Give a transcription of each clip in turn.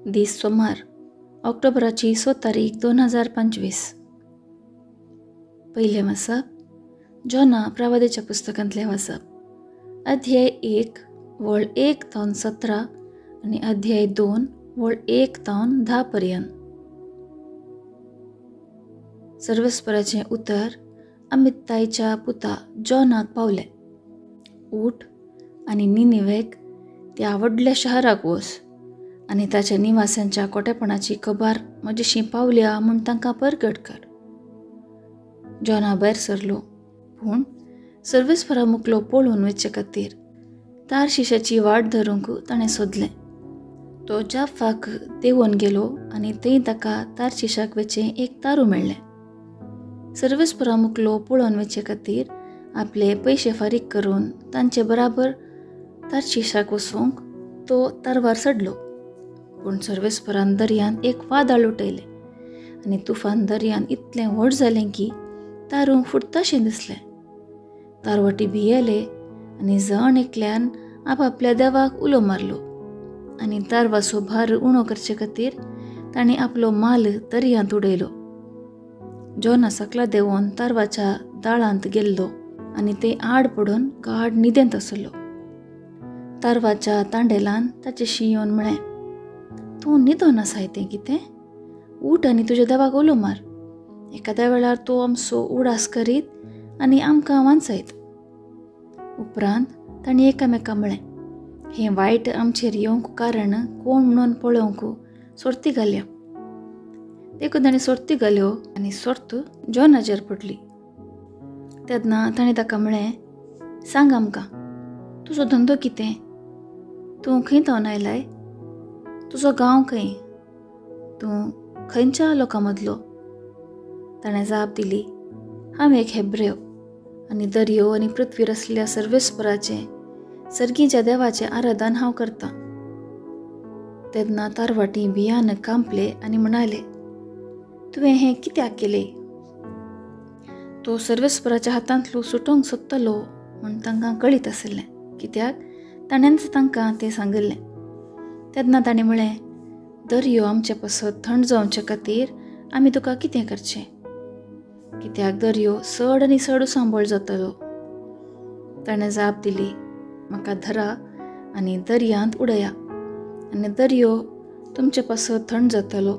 दीस सोमार, ऑक्टोबराची 6 तारीख 2025. पयलें वाचप जोना प्रवादेच्या पुस्तकांतलें वाचप, अध्याय 1 वळ 1 तावन 17 आनी अध्याय 2 वळ 1 तावन 10 पर्यंत. सर्वेस्पराचें उतर अमित्तायच्या पुता जॉनाक पावलें. उठ आनी निनिवेक त्या व्हडल्या शहराक वच आनी ताच्या निवासांच्या कोटेपणाची खबर म्हजेशी पावल्या म्हूण तांकां परगट कर. जॉना भायर सरलो, पूण सर्वेस्परा मुखलो पळोवन वचचे खातीर तारशिशाची वाट धरूंक ताणें सोदलें. तो जाफाक देंवोन गेलो आनी थंय ताका तारशिशाक वचचें एक तारू मेळ्ळें. सर्वेस्परा मुखलो पळोवन वचचे खातीर आपले पयशे फारीक करून तांचे बराबर तारशिशाक वचूंक तो तारवार चडलो. पूण सर्वेस्परान दर्यांत एक वादळ उठयलें आनी तुफान दर्यांत इतलें व्हड जालें की तारूंक फुटताशें दिसलें. तारवाटी भियेले आनी जण एकल्यान आपापल्या देवाक उलो मारलो आनी तारवाचो भार उणो करचे खातीर तांणी आपलो माल दर्यांत उडयलो. जोना सकला देंवोन तारवाच्या दाळांत गेल्लो आनी ते आड पडून गाड न्हिदेंत आसलो. तारवाच्या तांडेलान ताचेशी येवन म्हळें, तूं न्हिदोन आसाय तें कितें? उठ आनी तुज्या देवाक उलो मार. एखाद्या वेळार तो आमचो उडास करीत आनी आमकां वांचयत. उपरांत तांणी एकामेका म्हळें, हें वायट आमचेर येवंक कारण कोण म्हणून पळोवंक सोर्ती घाल्या. देखून ताणें सोर्ती घाल्यो आनी सोर्त जॉनाचेर पडली. तेन्ना ताणें ताका म्हळें, सांग आमकां, तुजो धंदो कितें? तूं खंय थावन आयलाय? तुजो गांव खंय? तूं खंयच्या लोकां मदलो? ताणें जाप दिली, हांव एक हेब्रेव आनी दर्यो आनी पृथ्वीर आसल्या सर्वेस्पराचें, सर्गीच्या देवाचें आराधन हांव करतां. तेन्ना तारवाटी भियान कांपले आनी म्हणाले, तुवें हें कित्याक केलें? तो सर्वेस्पराच्या हातांतलो सुटोवंक सोदतलो म्हूण तांकां कळीत आशिल्लें, कित्याक ताणेंच तांकां तें सांगिल्लें. तेन्ना ताणें म्हळें, दर्यो आमचे पासत थंड जावचे खातीर आमी तुका कितें करचें? कित्याक दर्यो चड आनी चड सांबळ जातलो. ताणें जाप दिली, म्हाका धरा आनी दर्यांत उडया आनी दर्यो तुमचे पासत थंड जातलो,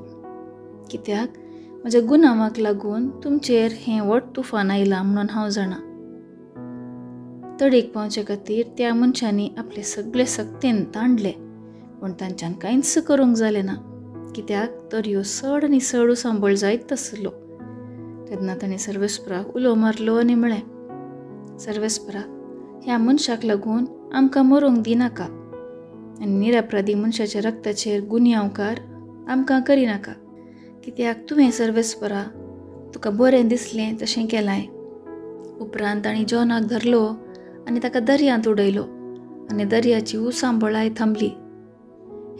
कित्याक म्हज्या गुन्यांवाक लागून तुमचेर हें व्हड तुफान आयलां म्हणून हांव जाणा. तडीक पावचे खातीर त्या मनशांनी आपले सगळे सक्तेन तांडले, पूण तांच्यान कांयच करूंक जालें ना, कित्याक दर्यो चड आनी चड सांबळ जायत आसलो. तेन्ना ताणें सर्वेस्पराक उलो मारलो आनी म्हळें, सर्वेस्परा, ह्या मनशाक लागून आमकां मरूंक दिनाका आनी निरपराधी मनशाच्या रक्ताचेर गुन्यांवकार आमकां करिनाका, कित्याक तुवें सर्वेस्परा तुका बरें दिसलें तशें केलांय. उपरांत ताणें जॉनाक धरलो आनी ताका दर्यांत उडयलो आनी दर्याची उसांबळाय थांबली.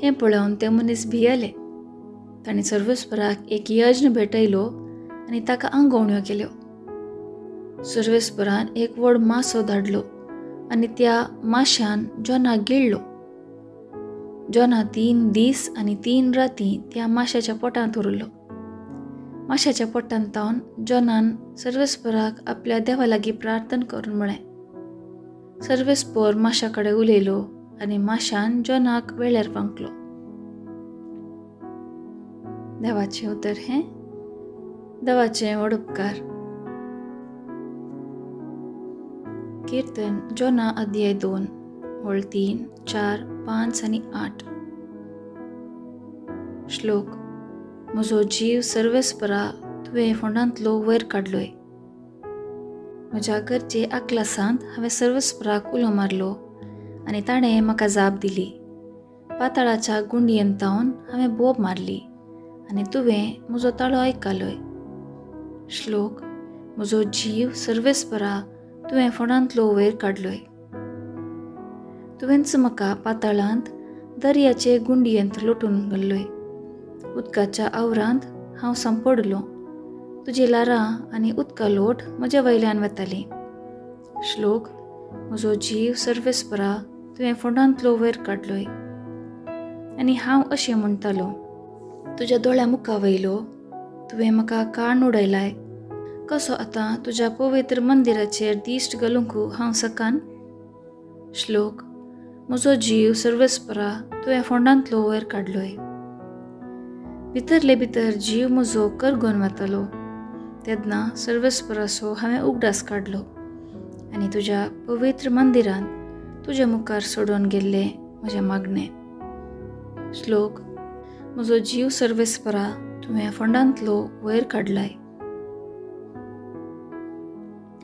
हें पळोवन ते मनीस भियेले. ताणें सर्वेस्पराक एक यज्ञ भेटयलो आनी ताका आंगवण्यो केल्यो. सर्वेस्परान एक व्हड मासो धाडलो आनी त्या माश्यान जॉनाक गिळ्ळो. जॉना 3 दीस आनी 3 राती त्या माश्याच्या पोटांत उरलो. माश्याच्या पोटांत तावन जॉनान सर्वेस्पराक आपल्या देवा लागीं प्रार्थना करून म्हळें. सर्वेस्पर माश्या कडेन उलयलो आनी माश्यान जॉनाक वेळेर फांकलो. देवाचें उतर हें देवाचें व्हड उपकार. कीर्तन जोना अध्याय 2 वळ 3, 4, 5 आनी 8. श्लोक, म्हजो जीव सर्वेस्परा तुवें फोंडांतलो वयर काडलोय. म्हज्या घरचे आकलासांत हांवें सर्वेस्पराक उलो मारलो आनी ताणें म्हाका जाप दिली. पाताळाच्या गुंडयेन तावन हांवें बोब मारली आनी तुवें म्हजो ताळो आयकलोय. श्लोक, म्हजो जीव सर्वेस्परा तुवें फोंडांतलो वयर काडलोय. तुवेंच म्हाका पाताळांत दर्याचे गुंडयेंत लोटून घाल्लोय. उदकाच्या आवरांत हांव सांपडलो. तुजी ल्हारां आनी उदका लोट म्हज्या वयल्यान वताली. श्लोक, म्हजो जीव सर्वेस्परा तुवें फोंडांतलो वयर काडलोय. आनी हांव अशें म्हणटालो, तुज्या दोळ्या मुखा वयलो तुवें म्हाका काण उडयलाय, कसो आतां तुज्या पवित्र मंदिराचेर दिश्ट घालूंक हांव सकान. श्लोक, म्हजो जीव सर्वेस्परा तुवें फोंडांतलो वयर काडलोय. भितरले भितर जीव म्हजो करगोन वतालो, तेन्ना सर्वेस्पराचो हांवें उगडास काडलो आनी तुज्या पवित्र मंदिरांत तुज्या मुखार सोडून गेल्लें म्हजें मागणें. श्लोक, म्हजो जीव सर्वेस्परा तुवें फोंडांतलो वयर काडलाय.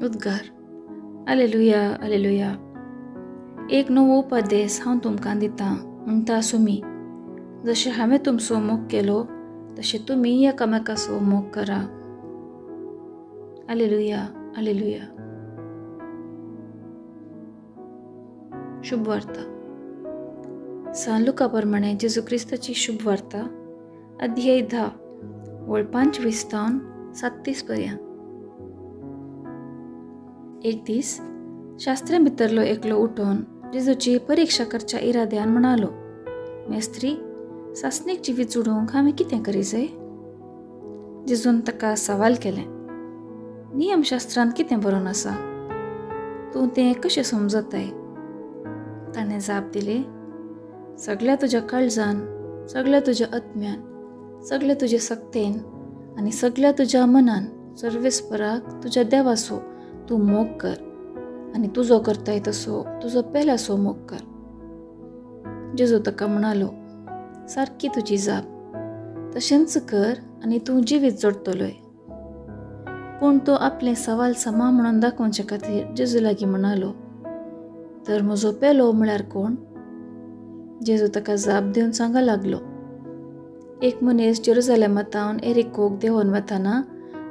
उद्गार, आलेलुया आलेलुया. एक नवो उपदेस हांव तुमकां दितां म्हणटा सुमी, जशें हांवें तुमचो मोग केलो तशें तुमी एकामेकाचो मोग करा. आलेलुया आलेलुया. शुभवार्ता. सान लुका प्रमाणे जेजू क्रिस्ताची शुभवार्ता, अध्याय 10 वळ 25 तावन 37 पर्यंत. एक दीस शास्त्रा भितरलो एकलो उठोन जेजूची परिक्षा करच्या इराद्यान म्हणालो, मेस्त्री, सासणीक जिवीत जोडूंक हांवें कितें करी जाय? जेजून ताका सवाल केलें, नियमशास्त्रांत कितें बरोवन आसा, तूं तें कशें समजताय? ताणें जाप दिली, सगळ्या तुज्या काळजान, सगळ्या तुज्या आत्म्यान, सगळ्या तुज्या सक्तेन आनी सगळ्या तुज्या मनान सर्वेस्पराक तुज्या देवाचो तूं मोग कर आनी तुजो करताय तसो तुजो पेल्याचो मोग कर. जेजू ताका म्हणालो, सारकी तुजी जाप, तशेंच कर आनी तूं जिवीत जोडटलोय. पूण तो आपलें सवाल समा म्हणून दाखोवचे खातीर जेजू लागीं म्हणालो, तर म्हजो पेलो म्हळ्यार कोण? जेजू ताका जाप दिवन सांगा लागलो, एक मनीस जेरुजालेमांत एरिकोक देंवोन वतना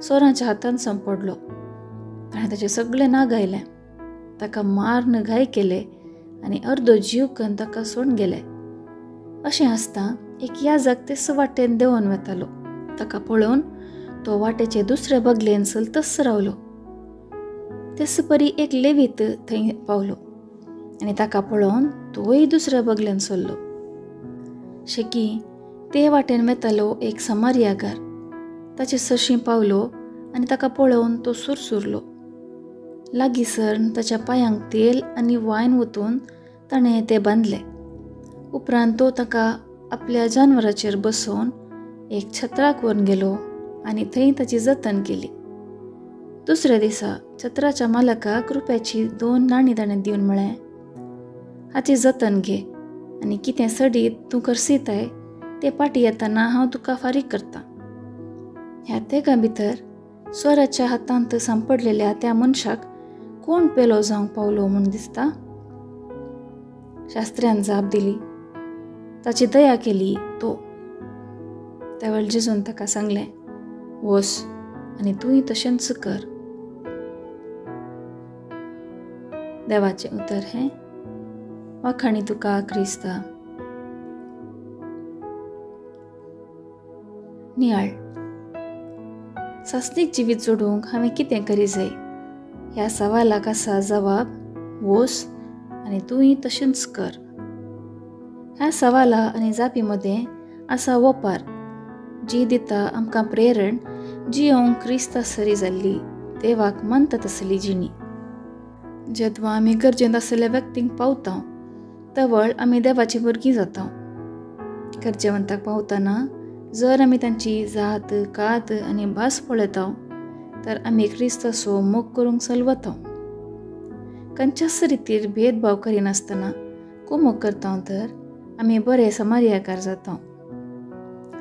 सोरांच्या हातान सांपडलो. ताणें ताचें सगळें नाग आयलें, ताका मारून घाय केले आनी अर्दो जीव करून ताका सोडून गेले. अशें आसता एक याजक तेच वाटेन देंवोन वतालो. ताका पळोवन तो वाटेचे दुसरे बगलेन चलतच रावलो. तेच परी एक लेवीत थंय पावलो आनी ताका पळोवन तोय दुसऱ्या बगलेन सरलो. शेकी ते वाटेन वेतालो एक समारियागार, ताचे सरशीं पावलो आनी ताका पळोवन तो सुरसुरलो. लागीं सरन ताच्या पांयांक तेल आनी वायन ओतून ताणें ते बांदले. उपरांत तो ताका आपल्या जानवराचेर बसोवन एक छत्राक व्हरून गेलो आनी थंय ताची जतन केली. दुसऱ्या दिसा छत्राच्या मालकाक रुपयाची 2 नाणीं ताणें दिवन म्हळें, हाची जतन घे आनी कितें सडीत तूं करसीताय ते पाटी येताना हांव तुका फारीक करतां. ह्या तेगां भितर स्वराच्या हातांत सांपडलेल्या त्या मनशाक कोण पेलो जावंक पावलो म्हूण दिसता? शास्त्र्यान जाप दिली, ताची दया केली तो. त्या वेळार जेजून ताका सांगलें, वस आनी तूंय तशेंच कर. देवाचें उतर हें. वाखाणी तुका क्रिस्ता. नियाळ. सासणीक जिवीत जोडूंक हांवें कितें करी जाय ह्या सवालाक आसा जवाब, वोस आनी तूंय तशेंच कर. ह्या सवाला आनी जापी मदें आसा वोपार जी दिता आमकां प्रेरण जियोंक क्रिस्ता सरी जाल्ली देवाक मानता तसली जिणी. जेदवा आमी गरजेंत आसलेल्या व्यक्तींक पावता तवळ आमी देवाची भुरगीं जाता. गरजेवंताक पावतना जर आमी तांची जात कात आनी भास पळयता तर आमी क्रिस्ताचो मोग करूंक चलवता. खंयच्याच रितीर भेदभाव करिनासतना कुमोक करता तर आमी बरे समारियाकार जाता.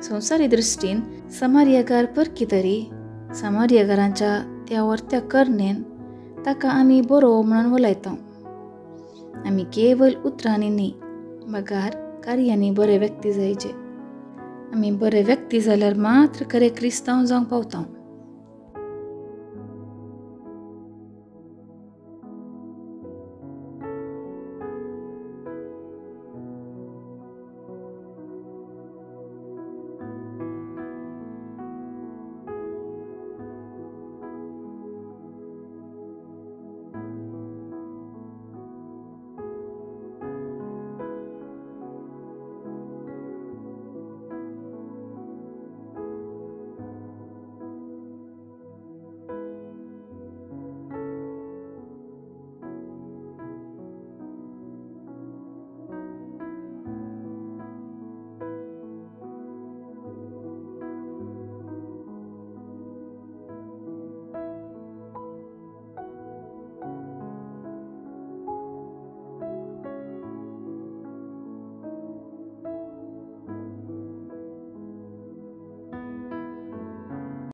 संवसारी दृश्टीन समारियाकार परकी तरी समारियाकारांच्या त्या वर्त्या करणेन ताका आमी बरो म्हणून वलायता. आमी केवल उतरांनी न्ही बगार कार्यांनी बरे व्यक्ती जायचे. आमी बरे व्यक्ती जाल्यार मात्र खरे क्रिस्तांव जावंक पावता.